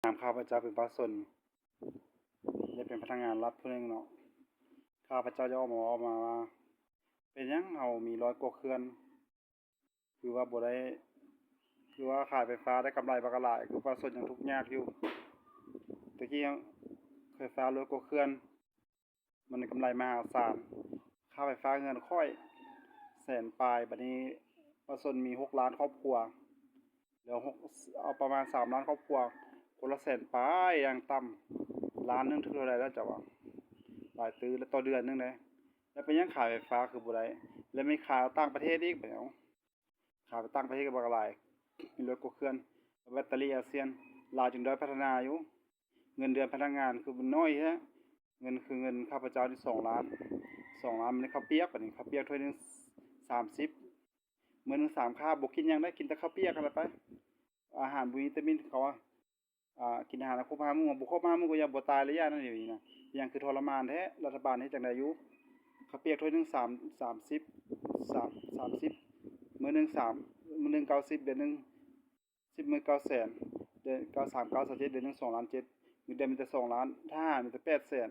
ນາມຂ້າພະເຈົ້າເປັນປະຊາຊົນ ແລະ ເປັນພະນັກງານລັດຜູ້ໜຶ່ງເນາະ, ຂ້າພະເຈົ້າຢາກອອກມາເວົ້າມາວ່າ ເປັນຫຍັງເຮົາມີຮ້ອຍກວ່າເຂື່ອນ ຄືວ່າບໍ່ໄດ້ ຄືວ່າຂາຍໄຟຟ້າໄດ້ກຳໄລບັກຫຼາຍ ຄືປະຊາຊົນຍັງທຸກຍາກຢູ່. ແຕ່ກີ້ໄຟຟ້າຮ້ອຍກວ່າເຂື່ອນ ມັນກຳໄລມະຫາສານ. ຄ່າໄຟຟ້າເຮືອນຂ້ອຍແສນປາຍ, ບັດນີ້ປະຊາຊົນມີຫົກລ້ານຄອບຄົວ ແລ້ວຫົກ ເອົາປະມານສາມລ້ານຄອບຄົວ ຄົນລະແສນປາຍຢ່າງຕ່ຳ. ລ້ານໜຶ່ງຖືກເທົ່າໃດແລ້ວເຈົ້າວ່າ? ຫຼາຍຕື້ ແລ້ວຕໍ່ເດືອນໜຶ່ງເດ້. ແລ້ວເປັນຫຍັງຂາຍໄຟຟ້າຄືບໍ່ໄດ້? ແລ້ວມີຂາຍຕ່າງປະເທດອີກ ເປັນຫຍັງ? ຂາຍໄປຕ່າງປະເທດກໍບັກຫຼາຍ, ມີຮ້ອຍກວ່າເຂື່ອນ, ແບັດເຕີຣີອາຊຽນ, ລາວຈຶ່ງດ້ອຍພັດທະນາຢູ່. ເງິນເດືອນພະນັກງານຄືມັນນ້ອຍແທ້, ເງິນຄືເງິນຂ້າພະເຈົ້ານີ້ສອງລ້ານ, ສອງລ້ານ ມັນໄດ້ເຂົ້າປຽກ, ບັດນີ້ເຂົ້າປຽກຖ້ວຍໜຶ່ງສາມສິບ, ມື້ໜຶ່ງສາມຄາບ, ບໍ່ກິນຫຍັງໄດ້, ກິນແຕ່ເຂົ້າປຽກຫັ້ນລະໄປ. ອາຫານບໍ່ມີວິຕາມິນ ເຂົາວ່າ ອ່າ ກິນອາຫານໃຫ້ຄົບຫ້າໝູ່, ບໍ່ຄົບຫ້າໝູ່ກໍຢ່າ ບໍ່ຕາຍລະຢ້ານ ນັ້ນຢູ່ນີ້ນະ. ເປັນຫຍັງຄືທໍລະມານແທ້? ລັດຖະບານເຮັດຈັ່ງໃດຢູ່? ເຂົາປຽກຖ້ວຍໜຶ່ງສາມ ສາມສິບ ສາມ ສາມສິບ, ມື້ໜຶ່ງສາມ ມື້ໜຶ່ງເກົ້າສິບ, ເດືອນໜຶ່ງສິບມື້ເກົ້າແສນ, ເດືອນ ເກົ້າສາມເກົ້າ ຊາວເຈັດ, ເດືອນໜຶ່ງສອງລ້ານເຈັດ, ເງິນເດືອນມີແຕ່ສອງລ້ານ, ທະຫານມີແຕ່ແປດແສນ.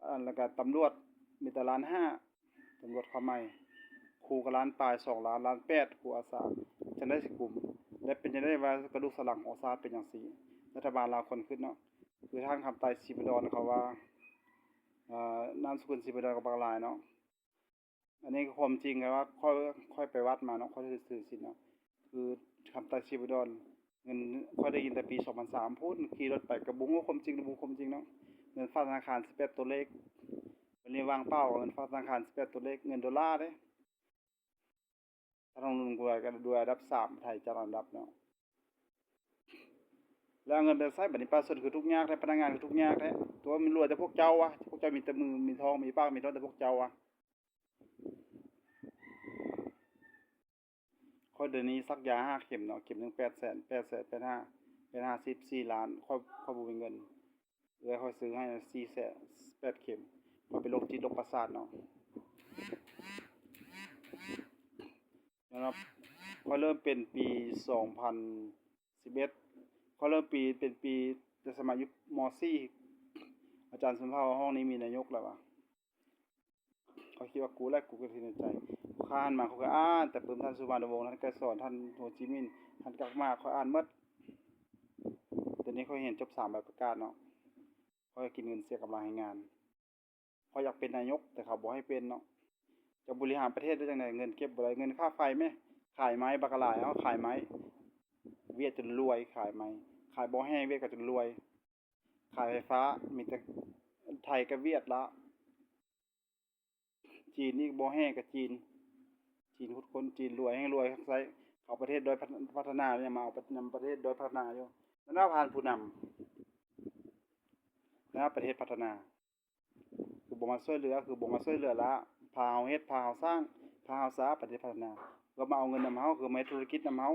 ອັນ ແລ້ວກະຕຳຫຼວດມີແຕ່ລ້ານຫ້າ ຕຳຫຼວດຂ້າວໃໝ່, ຄູກະລ້ານປາຍ ສອງລ້ານ, ລ້ານແປດ ຄູອາສາ, ຈັ່ງໃດຊິກຸມ? ແລະ ເປັນຈັ່ງໃດວ່າກະດູກສັນຫຼັງຂອງຊາດເປັນຈັ່ງຊີ້? ລັດຖະບານລາວຄວນຄິດເນາະ. ຄືທ່ານຄຳໄຕ ສີບາດອນ ເຂົາວ່າ ເອີ ນາມສະກຸນສີບາດອນກໍບັກຫຼາຍເນາະ. ອັນນີ້ກໍຄວາມຈິງ ແຕ່ວ່າຂ້ອຍ ຂ້ອຍໄປວັດມາເນາະ, ຂ້ອຍຖື ຖືສິນເນາະ. ຄືຄຳໄຕ ສີບາດອນ ເງິນ ຂ້ອຍໄດ້ຍິນແຕ່ປີສອງພັນສາມພຸ້ນ, ຂີ່ລົດໄປກໍບໍ່ຮູ້ຄວາມຈິງ ບໍ່ຮູ້ຄວາມຈິງເນາະ. ເງິນຝາກທະນາຄານສິບແປດຕົວເລກ, ບັດນີ້ວ່າງເປົ່າ, ເງິນຝາກທະນາຄານສິບແປດຕົວເລກ, ເງິນໂດລາເດ້. ທ່ານລອງເບິ່ງ ດ້ວຍ ດ້ວຍອັນດັບສາມ ໄທຈັດອັນດັບເນາະ. ແລ້ວເອົາເງິນໄປໃຊ້, ບັດນີ້ປະຊາຊົນຄືທຸກຍາກແທ້, ພະນັກງານຄືທຸກຍາກແທ້. ຕົວະ ມັນລວຍແຕ່ພວກເຈົ້າວະ, ພວກເຈົ້າມີແຕ່ມື ມີທ້ອງ ມີປາກ ມີທ້ອງແຕ່ພວກເຈົ້າວະ. ຂ້ອຍດຽວນີ້ສັກຢາຫ້າເຂັມເນາະ, ເຂັມໜຶ່ງແປດແສນ, ແປດແສນ ແປດຫ້າ ແປດຫ້າສິບ ສີ່ລ້ານ, ຂ້ອຍ ຂ້ອຍບໍ່ມີເງິນ. ເອື້ອຍຂ້ອຍຊື້ໃຫ້ສີ່ແສນ ແປດເຂັມ, ຂ້ອຍເປັນໂລກຈິດໂລກປະສາດເນາະ. ຍ້ອນວ່າຂ້ອຍເລີ່ມເປັນປີສອງພັນສິບເອັດ, ຂ້ອຍເລີ່ມປີ ເປັນປີແຕ່ສະໄໝຢູ່ ມໍສີ່ ອາຈານຊົນເຜົ່າ ຫ້ອງນີ້ມີນາຍົກແລ້ວວ່າ. ຂ້ອຍຄິດວ່າກູແຫຼະ, ກູກໍຄິດໃນໃຈ. ຂ້າຫັນມາ ຂ້ອຍກໍອ່ານແຕ່ປຶ້ມທ່ານສຸວານຸວົງ, ທ່ານໄກສອນ, ທ່ານໂຮຈິມິນ, ທ່ານກາກມາ, ຂ້ອຍອ່ານໝົດ. ດຽວນີ້ຂ້ອຍຮຽນຈົບສາມໃບປະກາດເນາະ, ຂ້ອຍກິນເງິນເສຍກຳລັງແຮງງານ. ຂ້ອຍຢາກເປັນນາຍົກ ແຕ່ເຂົາບໍ່ໃຫ້ເປັນເນາະ. ຈະບໍລິຫານປະເທດໄດ້ຈັ່ງໃດ? ເງິນເກັບບໍ່ໄດ້, ເງິນຄ່າໄຟແມ້? ຂາຍໄມ້ບັກຫຼາຍ, ເຮົາຂາຍໄມ້. ຫວຽດຈົນລວຍ, ຂາຍໄມ້, ຂາຍບໍ່ແຮ່ຫວຽດກໍຈົນລວຍ. ຂາຍໄຟຟ້າ ມີແຕ່ໄທກັບຫວຽດລະ. ຈີນນີ້ບໍ່ແຮ່ກັບຈີນ, ຈີນຂຸດຄົ້ນ, ຈີນລວຍແຮ່ງລວຍ, ໃຊ້ເອົາປະເທດດ້ອຍພັດທະນານີ້ມາເອົານຳປະເທດດ້ອຍພັດທະນາຢູ່. ແມ່ນວ່າຜ່ານຜູ້ນຳ ແມ່ນວ່າປະເທດພັດທະນາ ຄືບໍ່ມາຊ່ວຍເຫຼືອ, ຄືບໍ່ມາຊ່ວຍເຫຼືອລະ, ພາເຮົາເຮັດ, ພາເຮົາສ້າງ, ພາເຮົາສາປະເທດພັດທະນາ, ເພື່ອມາເອົາເງິນນຳເຮົາ, ຄືມາເຮັດທຸລະກິດນຳເຮົາ.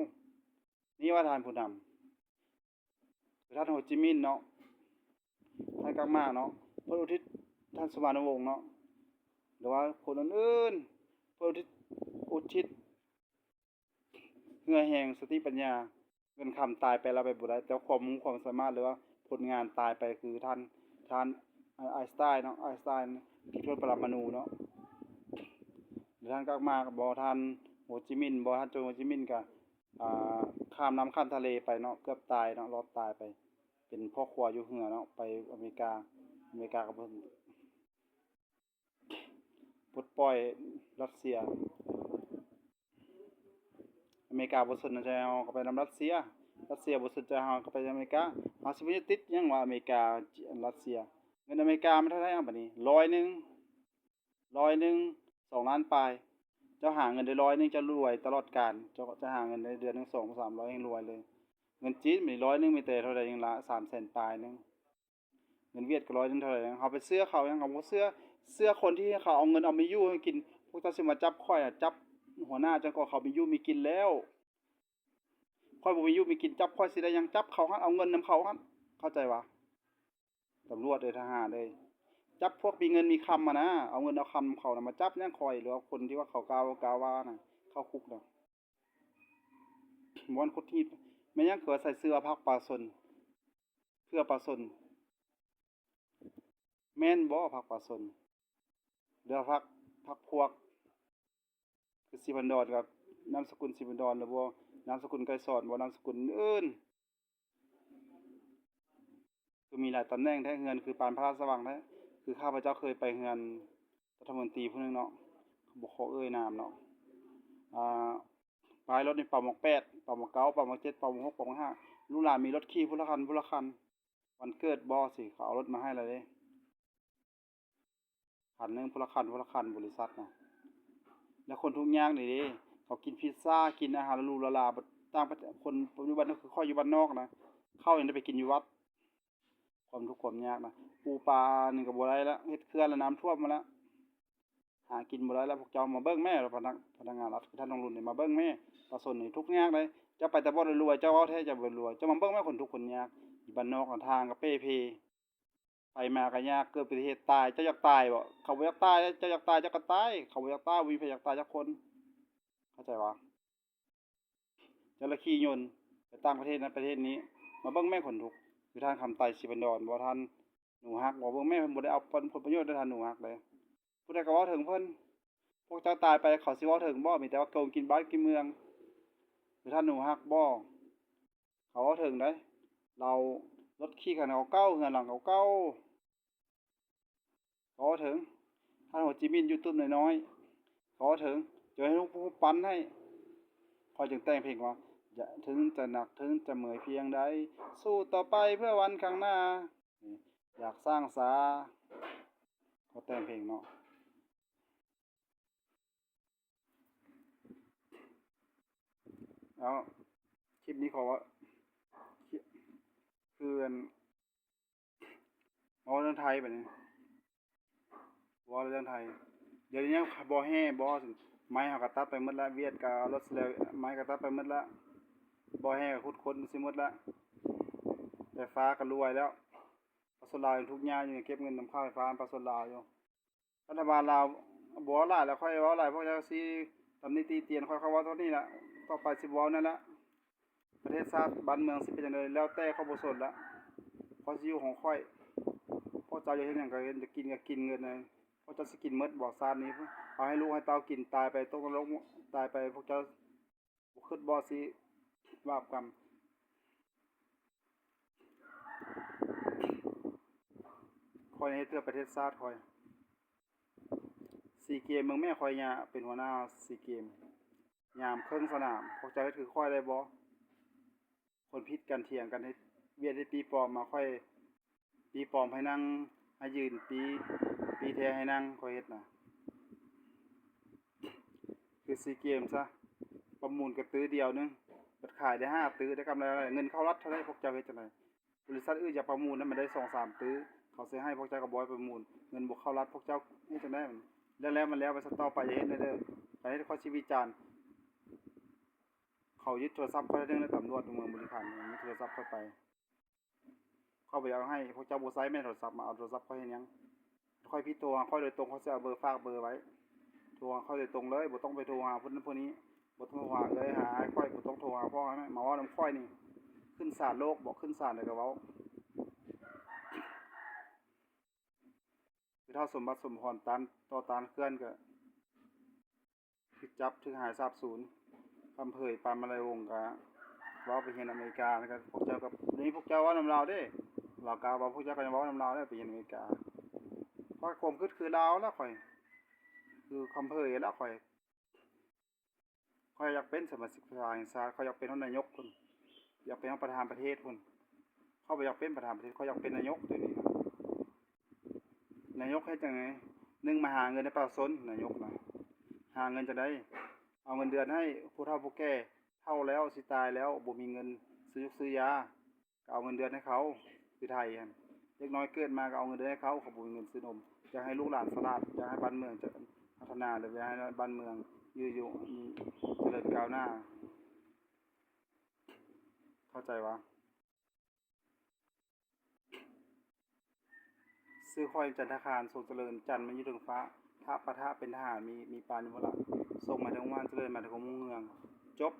ນີ້ວ່າທ່ານຜູ້ນຳ ຄືທ່ານໂຮຈິມິນເນາະ, ທ່ານກາກມາເນາະ, ເພິ່ນອຸທິດ, ທ່ານສຸວານຸວົງເນາະ, ຫຼືວ່າຄົນອື່ນໆ, ເພິ່ນອຸທິດ, ອຸທິດເຫື່ອແຮງ, ສະຕິປັນຍາ, ເງິນຄຳຕາຍໄປແລ້ວໄປບໍ່ໄດ້, ແຕ່ຄວາມຮູ້ຄວາມສາມາດ ຫຼືວ່າຜົນງານຕາຍໄປ ຄືທ່ານ, ທ່ານ ອາ ໄອນສະຕາຍເນາະ, ໄອນສະຕາຍຄິດຄົ້ນປະລະມະນູເນາະ, ຫຼືທ່ານກາກມາບໍ, ທ່ານໂຮຈິມິນບໍ, ທ່ານໂຈໂຮຈິມິນກະ ອ່າ ຂ້າມນ້ຳຂ້າມທະເລໄປເນາະ, ເກືອບຕາຍເນາະ, ລອດຕາຍໄປ ເປັນພໍ່ຄົວຢູ່ເຮືອເນາະ, ໄປອາເມລິກາ, ອາເມລິກາກໍບໍ່ ປົດປ່ອຍຣັດເຊຍ, ອາເມລິກາບໍ່ສົນໃຈເຮົາກໍໄປນຳຣັດເຊຍ, ຣັດເຊຍບໍ່ສົນໃຈເຮົາກໍໄປອາເມລິກາ. ເຮົາຊິໄປຍຶດຕິດຫຍັງວ່າອາເມລິກາ, ຣັດເຊຍ? ເງິນອາເມລິກາມັນເທົ່າໃດ? ເອົາ ບັດນີ້ ຮ້ອຍໜຶ່ງ ຮ້ອຍໜຶ່ງ ສອງລ້ານປາຍ. ເຈົ້າຫາເງິນໄດ້ຮ້ອຍໜຶ່ງ ເຈົ້າລວຍຕະຫຼອດການ, ເຈົ້າຈະຫາເງິນໄດ້ເດືອນໜຶ່ງສອງສາມຮ້ອຍ ແຮ່ງລວຍເລີຍ. ເງິນຈີນມີຮ້ອຍໜຶ່ງ ມີແຕ່ເທົ່າໃດຫຍັງລະ ສາມແສນປາຍໜຶ່ງ. ເງິນຫວຽດກໍຮ້ອຍໜຶ່ງເທົ່າໃດຫຍັງ. ເຮົາໄປເຊື່ອເຂົາຫຍັງ? ເຮົາບໍ່ເຊື່ອ. ເຊື່ອຄົນທີ່ເຂົາເອົາເງິນເອົາມີຢູ່ໃຫ້ກິນ. ພວກເຈົ້າຊິມາຈັບຂ້ອຍນະ, ຈັບຫົວໜ້າເຈົ້າກໍເຂົາມີຢູ່ມີກິນແລ້ວ. ຂ້ອຍບໍ່ມີຢູ່ມີກິນ, ຈັບຂ້ອຍຊິໄດ້ຫຍັງ? ຈັບເຂົາຫັ້ນ, ເອົາເງິນນຳເຂົາຫັ້ນ. ເຂົ້າໃຈຫວາ? ຕຳຫຼວດເອີຍ, ທະຫານເອີຍ, ຈັບພວກມີເງິນມີຄຳຫັ້ນນະ, ເອົາເງິນເອົາຄຳເຂົານະມາຈັບຫຍັງຂ້ອຍ ຫຼືວ່າຄົນທີ່ວ່າເຂົາກ່າວ ກ່າວວ່ານະ ເຂົ້າຄຸກນະ. ບ່ອນຂຸດຮີດ ແມ່ນຫຍັງຄືວ່າໃສ່ເສື້ອພັກປະຊາຊົນ? ພື່ອປະຊາຊົນ ແມ່ນບໍ່ ພັກປະຊາຊົນ ຫຼືພັກ ພັກພວກ ຄືສີພັນດອນກັບນາມສະກຸນສີພັນດອນ ຫຼືບໍ່ ນາມສະກຸນໄກສອນ ບໍ່ ນາມສະກຸນອື່ນ ຄືມີຫຼາຍຕຳແໜ່ງແທ້ ເຮືອນຄືປານພະລາຊະວັງແທ້ ຄືຂ້າພະເຈົ້າເຄີຍໄປເຮືອນລັດຖະມົນຕີຜູ້ໜຶ່ງເນາະ ບໍ່ຂໍເອີ່ຍນາມເນາະ ອາ ປ້າຍລົດນີ້ ປມ ແປດ ປມ ເກົ້າ ປມ ເຈັດ ປມ ຫົກ ປມ ຫ້າ ລູກຫຼານມີລົດຂີ່ຜູ້ລະຄັນ ຜູ້ລະຄັນ ວັນເກີດບໍ່ ຊິເຂົາເອົາລົດມາໃຫ້ແລ້ວເດ້ ຄັນໜຶ່ງ ຜູ້ລະຄັນ ຜູ້ລະຄັນ ບໍລິສັດນະ ແລ້ວຄົນທຸກຍາກນີ້ເດ້ ເຂົາກິນພິດຊາ ກິນອາຫານຫຼູໆຫຼາໆ ຕ່າງປະເທດ ຄົນຢູ່ບ້ານ ຄືຂ້ອຍຢູ່ບ້ານນອກນະ ເຂົ້າຍັງໄດ້ໄປກິນຢູ່ວັດ ຄວາມທຸກຄວາມຍາກນະ ປູປານີ້ກໍບໍ່ໄດ້ລະ ເຮັດເຂື່ອນລະນ້ຳຖ້ວມໝົດລະ ຫາກິນບໍ່ໄດ້ລະ ພວກເຈົ້າມາເບິ່ງແມ້ ພະນັກ ພະນັກງານລັດ ຄືທ່ານທອງລຸນນີ້ ມາເບິ່ງແມ້ ປະຊາຊົນນີ້ທຸກຍາກເດ້ ເຈົ້າໄປແຕ່ບ່ອນລວຍໆ ເຈົ້າເວົ້າແທ້ ເຈົ້າບໍ່ລວຍ ເຈົ້າມາເບິ່ງແມ້ ຄົນທຸກຄົນຍາກ ຢູ່ບ້ານນອກນະ ທາງກໍເປ່ເພ ໄປມາກໍຍາກ ເກີດອຸບັດຕິເຫດຕາຍ ເຈົ້າຢາກຕາຍບໍ່? ເຂົາບໍ່ຢາກຕາຍ ເຈົ້າຢາກຕາຍ ເຈົ້າກໍຕາຍ ເຂົາບໍ່ຢາກຕາຍ ບໍ່ມີໃຜຢາກຕາຍຈັກຄົນ ເຂົ້າໃຈບໍ່? ເຈົ້າລະຂີ່ຍົນໄປຕ່າງປະເທດນັ້ນປະເທດນີ້ ມາເບິ່ງແມ້ຄົນທຸກ ຄືທ່ານຄຳໄຕ ສີພັນດອນ ບໍ່ ທ່ານໜູຮັກ ບໍ່ ເບິ່ງແມ້ ເພິ່ນບໍ່ໄດ້ເອົາຜົນປະໂຫຍດນຳທ່ານໜູຮັກເດ້ ຜູ້ໃດກໍເວົ້າເຖິງເພິ່ນ ພວກເຈົ້າຕາຍໄປ ເຂົາຊິເວົ້າເຖິງບໍ່? ມີແຕ່ວ່າໂກງກິນບ້ານກິນເມືອງ ຄືທ່ານໜູຮັກບໍ່? ເຂົາເວົ້າເຖິງໃດ ລາວລົດຂີ່ຄັນເກົ່າໆ ເຮືອນຫຼັງເກົ່າໆ ເຂົາເວົ້າເຖິງ ທ່ານໂຮຈິມິນຢູທູບນ້ອຍໆ ເຂົາເວົ້າເຖິງ ຈະໃຫ້ລູກຜູ້ປັ່ນໃຫ້ ຂ້ອຍຈຶ່ງແຕ່ງເພງວ່າ ຢາ ເຖິງຈະໜັກເຖິງຈະເມື່ອຍພຽງໃດ ສູ້ຕໍ່ໄປເພື່ອວັນຂ້າງໜ້າ ຢາກສ້າງສາ ເຂົາແຕ່ງເພງເນາະ. ເອົາ ຄລິບນີ້ຂໍເວົ້າ ຄືອັນ ເວົ້າເລື່ອງໄທບາດນີ້ ເວົ້າເລື່ອງໄທ ດຽວນີ້ບໍ່ແຮ່ບໍ່ ໄມ້ເຮົາກໍຕັດໄປໝົດລະ ຫວຽດກໍລົດແລ້ວ ໄມ້ກໍຕັດໄປໝົດລະ ບໍ່ແຮ່ກໍຂຸດຄົ້ນຊິໝົດລະ ໄຟຟ້າກໍລວຍແລ້ວ ປະຊາຊົນລາວຍັງທຸກຍາກຢູ່ ເກັບເງິນນຳຄ່າໄຟຟ້າປະຊາຊົນລາວຢູ່. ລັດຖະບານລາວບໍ່ເວົ້າຫຼາຍລະ ຂ້ອຍເວົ້າຫຼາຍ ພວກເຈົ້າຊິຕຳໜິຕິຕຽນຂ້ອຍ ຂ້ອຍເວົ້າເທົ່ານີ້ລະ ຕໍ່ໄປຊິບໍ່ເວົ້ານັ້ນລະ ປະເທດຊາດບ້ານເມືອງຊິເປັນຈັ່ງໃດ ແລ້ວແຕ່ ຂ້ອຍບໍ່ສົນລະ ຂ້ອຍຊິຢູ່ຂອງຂ້ອຍ ພວກເຈົ້າຢາກເຮັດຫຍັງກໍເຮັດ ຢາກກິນກໍກິນເງິນ ພວກເຈົ້າຊິກິນໝົດບໍ່ຊາດນີ້ ເອົາໃຫ້ລູກໃຫ້ເຕົ້າກິນ ຕາຍໄປຕົກນະລົກ ຕາຍໄປ ພວກເຈົ້າ ບໍ່ຄິດບໍ່ຊິບາບກຳ ຂ້ອຍເຮັດເພື່ອປະເທດຊາດຂ້ອຍ ຊີເກມ ເບິ່ງແມ້ ຂ້ອຍຍາເປັນຫົວໜ້າຊີເກມ ຍາມເຄິ່ງສະໜາມ ພວກເຈົ້າເຮັດຄືຂ້ອຍໄດ້ບໍ່? ຄົນຜິດກັນຖຽງກັນ ເຮັດວຽກເຮັດປີປອມມາ ຂ້ອຍ ປີປອມໃຫ້ນັ່ງ ໃຫ້ຢືນ ປີ ປີແທ້ໃຫ້ນັ່ງ ຂ້ອຍເຮັດນະ ຄືຊີເກມຊະ ປະມູນກະຕື້ດຽວໜຶ່ງ ເພິ່ນຂາຍໄດ້ຫ້າຕື້ ໄດ້ກຳໄລເທົ່າໃດ? ເງິນເຂົ້າລັດເທົ່າໃດ? ພວກເຈົ້າເຮັດຈັ່ງໃດ? ບໍລິສັດອື່ນຢາກປະມູນນະ ມັນໄດ້ສອງສາມຕື້ ເຂົາຊື້ໃຫ້ ພວກເຈົ້າກໍບໍ່ໃຫ້ປະມູນ ເງິນບໍ່ເຂົ້າລັດ ພວກເຈົ້າເຮັດຈັ່ງໃດ? ແລ້ວແລ້ວມັນແລ້ວໄປຊະ ຕໍ່ໄປຢ່າເຮັດເດີ ຄັນເຮັດຂ້ອຍຊິວິຈານ ເຂົາຍຶດໂທລະສັບຂ້ອຍເທື່ອໜຶ່ງ ແລ້ວຕຳຫຼວດເມືອງບໍລິຄັນ ຍຶດໂທລະສັບຂ້ອຍໄປ ຂ້ອຍບໍ່ຢາກໃຫ້ ພວກເຈົ້າບໍ່ໃຊ້ແມ່ນໂທລະສັບ ມາເອົາໂທລະສັບຂ້ອຍເຮັດຫຍັງ? ຂ້ອຍຜິດ ໂທຫາຂ້ອຍໂດຍຕົງ ຂ້ອຍຊິເອົາເບີ ຝາກເບີໄວ້ ໂທຫາຂ້ອຍໂດຍຕົງເລີຍ ບໍ່ຕ້ອງໄປໂທຫາຜູ້ນັ້ນຜູ້ນີ້ ບໍ່ຕ້ອງໂທຫາເອື້ອຍຫາອ້າຍຂ້ອຍ ບໍ່ຕ້ອງໂທຫາພໍ່ຫາແມ່ ມາເວົ້ານຳຂ້ອຍນີ້ ຂຶ້ນສານໂລກບໍ ຂຶ້ນສານໃດກໍເວົ້າ ຄືທ້າວສົມບັດ ສົມພອນ ຕ້ານ ຕໍ່ຕ້ານເຂື່ອນກໍ ຖືກຈັບ ຖືກຫາຍສາບສູນ ຄຳເຜີຍ ປານມະໄລວົງ ກະເວົ້າໄປຮຽນອາເມລິກາ ແລ້ວກະພວກເຈົ້າກະ ດຽວນີ້ພວກເຈົ້າເວົ້ານຳລາວເດ້ ລາວກະເວົ້າ ພວກເຈົ້າກະຍັງເວົ້ານຳລາວເດ້ ໄປຮຽນອາເມລິກາ ຂ້ອຍຄວາມຄິດຄືລາວລະ ຂ້ອຍ ຄືຄຳເຜີຍລະ ຂ້ອຍ ຂ້ອຍຢາກເປັນສະມາຊິກສະພາແຫ່ງຊາດ ຂ້ອຍຢາກເປັນຮອດນາຍົກພຸ້ນ ຢາກເປັນຮອດປະທານປະເທດພຸ້ນ ຂ້ອຍບໍ່ຢາກເປັນປະທານປະເທດ ຂ້ອຍຢາກເປັນນາຍົກດຽວນີ້ ນາຍົກເຮັດຈັ່ງໃດ? ໜຶ່ງ ມາຫາເງິນໃຫ້ປະຊາຊົນ ນາຍົກນະ ຫາເງິນຈັ່ງໃດ? ເອົາເງິນເດືອນໃຫ້ຜູ້ເຖົ້າຜູ້ແກ່ ເຖົ້າແລ້ວ ຊິຕາຍແລ້ວ ບໍ່ມີເງິນຊື້ຢູກຊື້ຢາ ກໍເອົາເງິນເດືອນໃຫ້ເຂົາ ຄືໄທຫັ້ນ ເດັກນ້ອຍເກີດມາກໍເອົາເງິນເດືອນໃຫ້ເຂົາ ເຂົາບໍ່ມີເງິນຊື້ນົມ ຢາກໃຫ້ລູກຫຼານສະຫຼາດ ຢາກໃຫ້ບ້ານເມືອງຈະພັດທະນາ ຫຼືຢາກໃຫ້ບ້ານເມືອງຢູ່ ຢູ່ ຈະເລີນກ້າວໜ້າ ເຂົ້າໃຈບໍ່? ຊື່ຂ້ອຍ ຈັນທະຄານ ຊົງຈະເລີນ ຈັນມັນຢູ່ເທິງຟ້າ ທະ ປະທະ ເປັນທະຫານ ມີ ມີປານຢູ່ບໍ່ລະ ຊົງໝາຍເຖິງຫວ່ານ ຈະເລີນໝາຍເຖິງຮຸ່ງເຮືອງ ຈົບ.